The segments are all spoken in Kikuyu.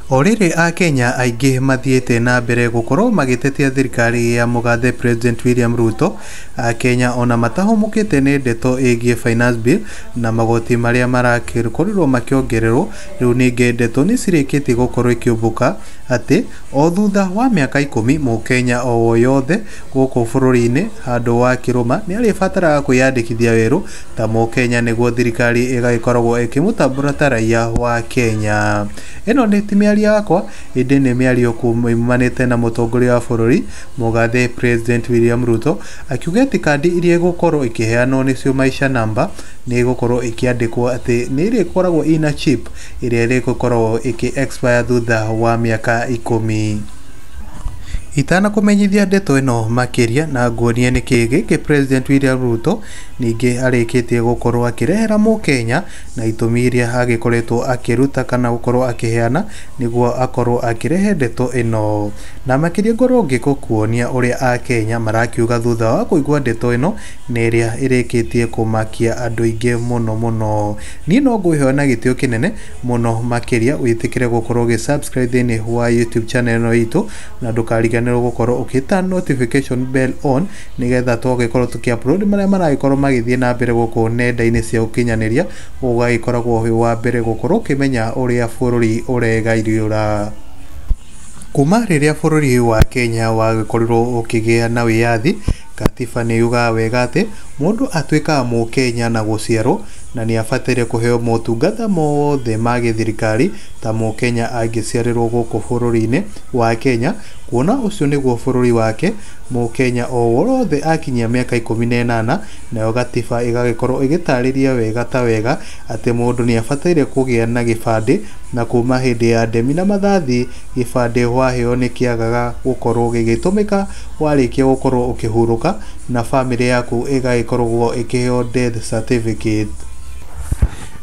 O rĩrĩ Akenya aingĩ mathiĩte na mbere gũkorwo magĩtetia thirikari ya mũgathe President William Ruto, Akenya ona matahũmũkĩte nĩ ndeto ĩgiĩ Finance Bill na magoti marĩa marakorirwo makĩongererwo, rĩu ningĩ ndeto nĩ cirĩkĩtie gũkorwo ikĩũmbũka atĩ o thutha wa mĩaka 10 mũkenya o yothe gũkũ bũrũri-inĩ handũ wa kĩrũma nĩ arĩbataraga kwĩyandĩkithia werũ ta mũkenya nĩguo thirikari ĩgagĩkoragwo ĩkĩmũtambũra ta raiya wa Kenya. Ĩno nĩ ti mĩario yakwa ĩndĩ nĩ mĩario kumanĩte na mũtongoria wa bũrũri mũgathe President William Ruto akiuga atĩ kandi iria igũkorwo ikĩheanwo nĩcio Maisha Namba nĩ igũkorwo ikĩandĩkwo atĩ nĩ ĩrĩkoragwo ina chip ĩrĩa ĩrĩgũkoragwo ĩkĩ expire thutha wa mĩaka 10. Itanakũmenyithia ndeto ĩno makĩria na nguonie nĩkĩ gĩkĩ President William Ruto ningĩ arĩkĩtie gũkorwo akĩrehera mũkenya na itũmi iria agĩkoretwo akĩruta kana gũkorwo akĩheana nĩguo akorwo akĩrehe ndeto ĩno, na makĩria ngorwo ngĩgũkuonia ũrĩa akenya marakiuga thutha wa kũigua ndeto ĩno nĩ ĩrĩa ĩrĩkĩtie kũmakia andũ aingĩ mũno mũno. Niĩ no ngwĩhoya na gĩtĩo kĩnene mũno makĩria wĩtĩkĩre gũkorwo ũgĩ subscribe thĩinĩ wa YouTube channel ĩno itũ na ndũkariganĩrwo gũkorwo ũkĩta notification bell on nĩgetha twagĩkorwo tũkĩ upload marĩa maragĩkorwo magĩthiĩ na mbere gũkũ nenda-inĩ cia ũkinyanĩria ũgagĩkoragwo wĩ wa mbere gũkorwo ũkĩmenya ũrĩa bũrũri ũregairiũra. Kuma rĩrĩa bũrũri wa Kenya wagĩkorirwo ũkĩgĩa na wĩyathi, katiba nĩ yugaga wega atĩ mũndũ atuĩkaga mũkenya na gũciarwo na nĩ abataire kũheo motungata mothe ma gĩthirikari ta mũkenya angĩciarĩrwo gũkũ bũrũri-inĩ wa Kenya, kuona ũcio nĩguo bũrũri wake. Mũkenya o wothe akinyia mĩaka 18, nayo gatiba ĩgagĩkorwo ĩgĩtarĩria wega ta wega atĩ mũndũ nĩ abataire kũgĩa na gĩbandĩ, na kuma hĩndĩ ya ndemi na mathathi gĩbandĩ waheo nĩ kĩagaga gũkorwo gĩgĩtũmĩka warĩkia gũkorwo ũkĩhurũka na bamĩrĩ yaku ĩgagĩkorwo ĩkĩheo death certificate.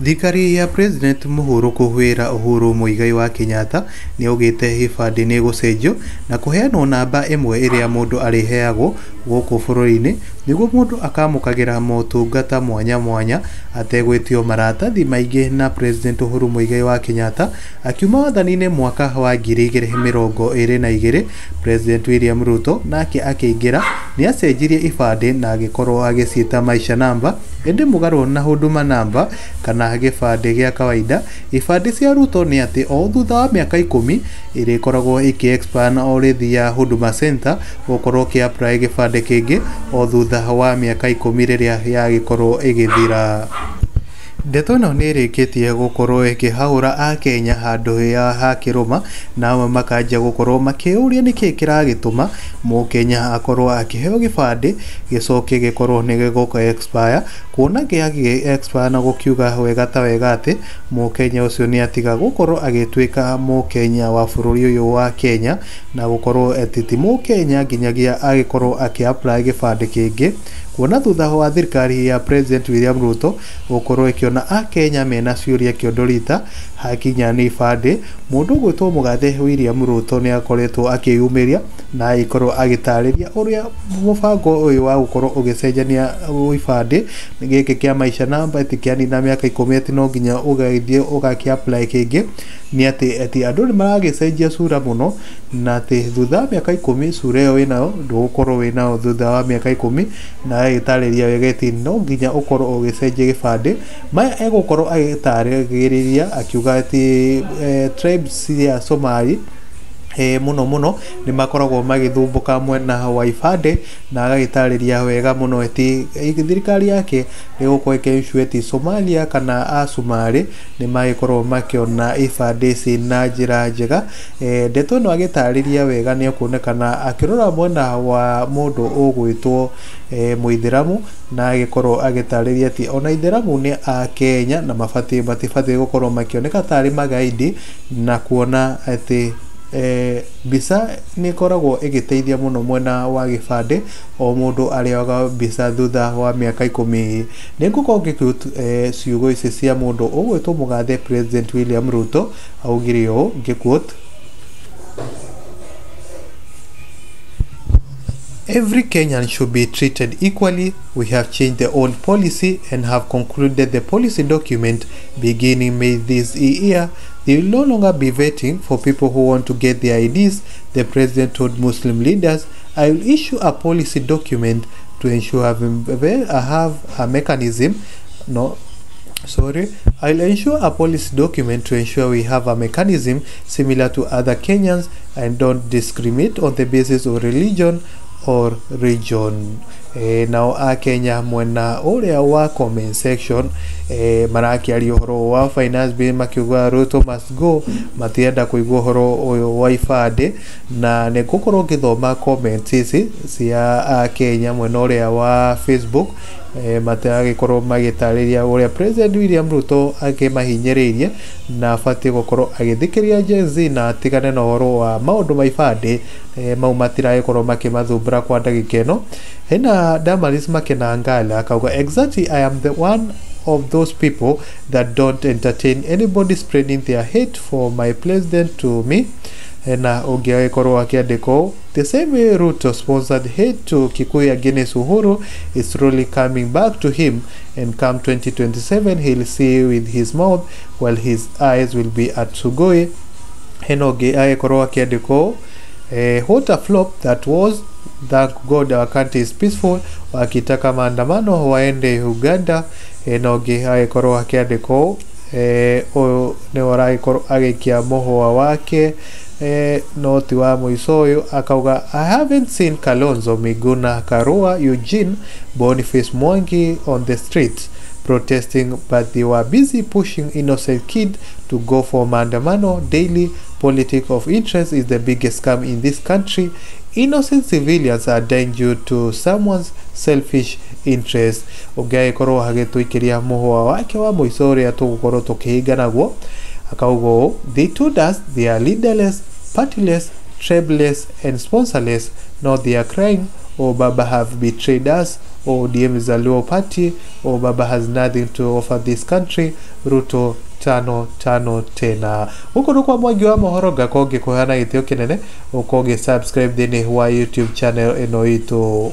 Thirikari ya President mũhurũku wĩra Uhuru Muigai wa Kenyatta nĩ augĩte gĩbandĩ nĩ gũcenjio na kũheanwo namba ĩmwe ĩrĩa mũndũ arĩheagwo gũkũ bũrũri-inĩ nĩguo mũndũ akamũkagĩra motungata mwanya mwanya ategwĩtio maratathi maingĩ. Na President Uhuru Muigai wa Kenyatta akiuma wathani-inĩ mwaka wa 2022, President William Ruto nake akĩingĩra nĩ acenjirie ibandĩ na agĩkorwo agĩciĩta Maisha Namba, ĩndĩ mũgarũ na Huduma Namba kana gĩbandĩ gĩa kawaida, ibandĩ cia Ruto nĩ atĩ o thutha wa mĩaka 10 ĩrĩkoragwo ĩkĩ expire na ũrĩthiaga Huduma Center gũkorwo ũkĩ apply gĩbandĩ kĩngĩ o thutha wa mĩaka 10 rĩrĩa yagĩkorwo ĩgĩthira. Ndeto ĩno nĩ ĩrĩkĩtie gũkorwo ĩkĩhaũra Akenya handũ ha kĩrũma, na amwe makanjia gũkorwo makĩũria nĩkĩ kĩragĩtũma mũkenya akorwo akĩheo gĩbandĩ gĩcoke gĩkorwo nĩ gĩgũka expire, kuona gĩagĩ expire na gũkiuga wega ta wega atĩ mũkenya ũcio nĩ atiga gũkorwo agĩtuĩka mũkenya wa bũrũri ũyũ wa Kenya na gũkorwo atĩ ti mũkenya nginyagia agĩkorwo akĩ apply gĩbandĩ kĩngĩ, kuona thutha wa thirikari ya President William Ruto gũkorwo ĩkĩona Akenya mena ciũria kĩondo rita hakinya nĩ ibandĩ, mũndũ ũgwĩtwo mũgathe William Ruto nĩ akoretwo akĩyumĩria na agĩkorwo agĩtarĩria ũrĩa mũbango ũyũ wa gũkorwo ũgĩcenjania ibandĩ gĩkĩ kĩa Maisha Namba atĩ kĩanina mĩaka 10 atĩ no nginya ũgagĩthiĩ ũgakĩ apply kĩngĩ, nĩ atĩ andũ nĩ maragĩcenjia cura mũno na atĩ thutha wa mĩaka 10 cura ĩyo wĩnayo ndũgũkorwo wĩnayo thutha wa mĩaka 10, na agĩtarĩria wega atĩ no nginya ũkorwo ũgĩcenjia gĩbandĩ. Maya egũkorwo agĩtarĩria akiuga atĩ tribes cia Somali mũno mũno nĩ makoragwo magĩthumbũka mwena wa ibandĩ, na agagĩtarĩria wega mũno atĩ thirikari yake nĩ gũkorwo ĩkĩ ensure atĩ Somalia kana Asumarĩ nĩ magĩkorwo makĩona ibandĩ ici na njĩra njega. Ndeto ĩno agĩtarĩria wega nĩ ekuonekana akĩrora mwena wa mũndũ ũgwĩtwo mũithĩramu, na agĩkorwo agĩtarĩria atĩ ona ithĩramu nĩ Akenya na matibatiĩ gũkorwo makĩoneka tarĩ magaidi, na kuona atĩ mbica nĩ ĩkoragwo ĩgĩteithia mũno mwena wa gĩbandĩ, o mũndũ arĩoga mbica thutha wa mĩaka 10. Nĩ ngũkorwo ngĩ ciugo ici cia mũndũ ũgwĩtwo mũgathe President William Ruto augire ũũ, ngĩ quote: Every Kenyan should be treated equally. We have changed the old policy and have concluded the policy document beginning May this year. They will no longer be vetting for people who want to get their IDs, the president told Muslim leaders. I will issue a policy document to ensure I have a mechanism. No, sorry, I'll ensure a policy document to ensure we have a mechanism similar to other Kenyans and don't discriminate on the basis of religion or region. Nao a Kenya mwena ũrĩa wa comment section marakĩaria ũhoro wa finance bill makiuga Ruto must go, matienda kũigua ũhoro ũyũ wa ibandĩ, na nĩ ngũkorwo ngĩthoma comments ici cia a Kenya mwena ũrĩa wa Facebook. Matiragĩkorwo magĩtarĩria ũrĩa President William Ruto akĩmahinyĩrĩirie na abatiĩ gũkorwo agĩthikĩrĩria Gen Z na atigane na ũhoro wa maũndũ ma ibandĩ, mau matiragĩkorwo makĩmathumbũra kwa ndagĩka ĩno. Hena Damaris Makenangala akauga, exactly, I am the one of those people that don't entertain anybody spreading their hate for my president to me. Na ũngĩ agĩkorwo akĩandĩka ũũ, the same way Ruto sponsored hate to Kikuyu against Uhuru is slowly coming back to him, and come 2027 he'll see with his mouth while his eyes will be at Sugoi. Hena ũngĩ agĩkorwo akĩandĩka ũũ, what a flop that was. Thank God our country is peaceful. Wakitaka maandamano waende Uganda. Na ũngĩ agĩkorwo akĩandĩka ũũ, ũyũ nĩwe ũragĩkorwo agĩikia mũhũa wake, no ti wa mũico ũyũ, akauga I haven't seen Kalonzo Miguna Karua Eugene Boniface Mwangi on the streets protesting, but they were busy pushing innocent kid to go for maandamano daily. Politic of interest is the biggest scam in this country. Innocent civilians are dying due to someone's selfish interest. Ũngĩ agĩkorwo agĩtũikĩria mũhũa wake wa mũico ũrĩa tũgũkorwo tũkĩhinga naguo, akauga ũũ, they told us they are leaderless, partyless, tribeless and sponsorless. Now they are crying, oh Baba have betrayed us, ODM is a Luo party, oh Baba has nothing to offer this country, Ruto tano tano tena. Gũkũ nĩ kwa Mwangi wa mohoro, ngakorwo ngĩkũheana gĩtĩo kĩnene ũkorwo ũgĩ subscribe thĩinĩ wa YouTube channel ĩno itũ.